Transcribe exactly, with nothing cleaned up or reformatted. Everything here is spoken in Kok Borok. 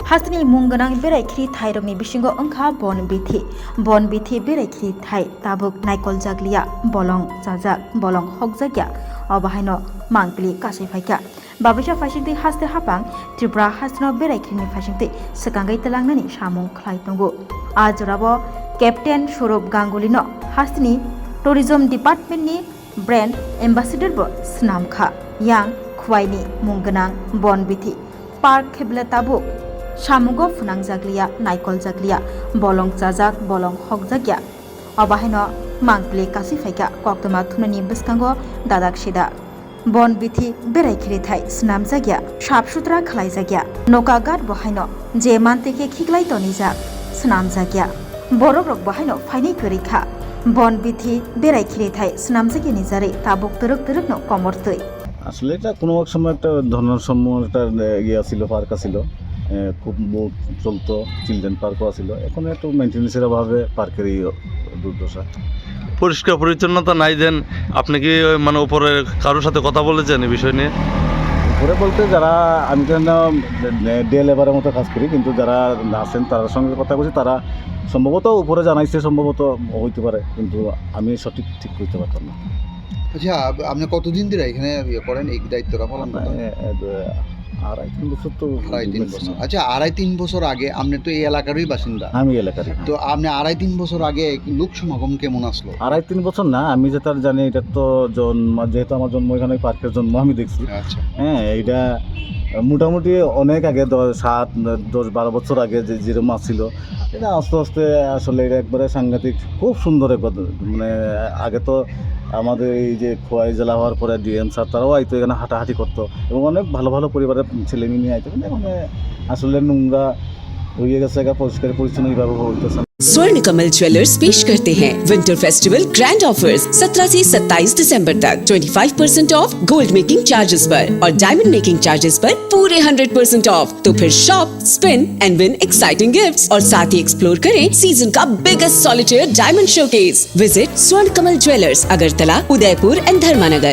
Hasteni mung gwnang berai khiri thairokni bisingo wngkha Bon Bithi. Bon Bithi berai khiri thai tabuk naikol jakliya, bolong chajak, bolong hokjakya, obo haino mangpili kasui phaikha. Babisa phaisingtwi haste hapang Tripura hasteno berai khirini phaisingtwi swkangwi twlangnani samung khlai tongo. A jorao Captain Swarup Gangulino hasteni Tourism Departmentni Brand Ambassador bo swnam kha. Yang Khwaini mung gwnang Bon Bithi Park khe belai tabuk samungo phwnangjakliya, naikoljakliya, bolong chajak, bolong hokjakya. Obo haino mangpili kasui phaikha koktwma thumnani bwskango dadak sidak. Bon Bithi berai khirithai swnamjakya, sap sutra khlaijakya. Noka ghat bo haino je mantwi khe khiklai tonijak, swnamjakya. Borok rok bo haino phainai kwrwi kha. Bon Bithi berai khirithai swnamjakya ni jarwi tabuk twrwk twrwk no komor twi. আসলে এটা কোনো এক সময় একটা ধর্নার সম্মুখীন একটা, এ, ইয়ে ছিল, পার্ক ছিল, এ, খুব মুভ চলতো, চিলড্রেন পার্কও ছিল। এখন একটু মেনটেন্যান্সের অভাবে পার্কের এই দুর্দশা। পরিষ্কার পরিচ্ছন্নতা নাই দেন, আপনি কি ওই মানে উপরে কারোর সাথে কথা বলেছেন এই বিষয় নিয়ে? উপরে বলতে যারা, আমি তো এখানে ডে লেবারের মতো কাজ করি, কিন্তু যারা আছেন তার সঙ্গে কথা বলছি, তারা সম্ভবত উপরে জানাইছে, সম্ভবত হইতে পারে, কিন্তু আমি সঠিক ঠিক করতে পারতাম না। আচ্ছা, আপ-, আপনি কতদিন ধরে এখানে ইয়ে করেন, এই দায়িত্বটা পালন করেন? এ, এ, আড়াই তিন বছর তো আড়াই তিন বছর। ম্যাক্সিমাম। আচ্ছা, আড়াই তিন বছর আগে আপনি তো এই এলাকারই বাসিন্দা। আমি এলাকারই, হ্যাঁ। তো আপনি আড়াই তিন বছর আগে লোক সমাগম কেমন আসলো? আড়াই তিন বছর না, আমি যেটা জানি এটা তো জন্ম, যেহেতু আমার জন্ম এখানে, পার্কের জন্ম আমি দেখছি। আচ্ছা। হ্যাঁ, এটা মোটামুটি অনেক আগে, দশ, সাত, দশ, বারো বছর আগে যে যেরকম আসছিল, এটা আস্তে আস্তে আসলে এটা একবারে সাংঘাতিক, খুব সুন্দর একবার। মানে, আগে তো আমাদের এই যে খোয়াই জেলা হওয়ার পরে ডিএম স্যার তারাও আইতো এখানে হাঁটাহাঁটি করতো এবং অনেক ভালো ভালো পরিবারের ছেলে মেয়ে নিয়ে আইতো, কিন্তু এখন আসলে নোংরা হয়ে গেছে, এটা পরিষ্কার পরিচ্ছন্ন এইভাবে হইতেছে না। स्वर्ण कमल ज्वेलर्स पेश करते हैं विंटर फेस्टिवल ग्रैंड ऑफर्स। सत्रह से सत्ताईस दिसंबर तक twenty five percent of gold making charges पर और डायमंड मेकिंग चार्जेस पर पूरे हंड्रेड परसेंट ऑफ। तो फिर shop, spin and win exciting gifts और साथ ही एक्सप्लोर करें सीजन का biggest solitaire diamond showcase. Visit स्वर्ण कमल ज्वेलर्स, अगरतला, उदयपुर एंड धर्मानगर।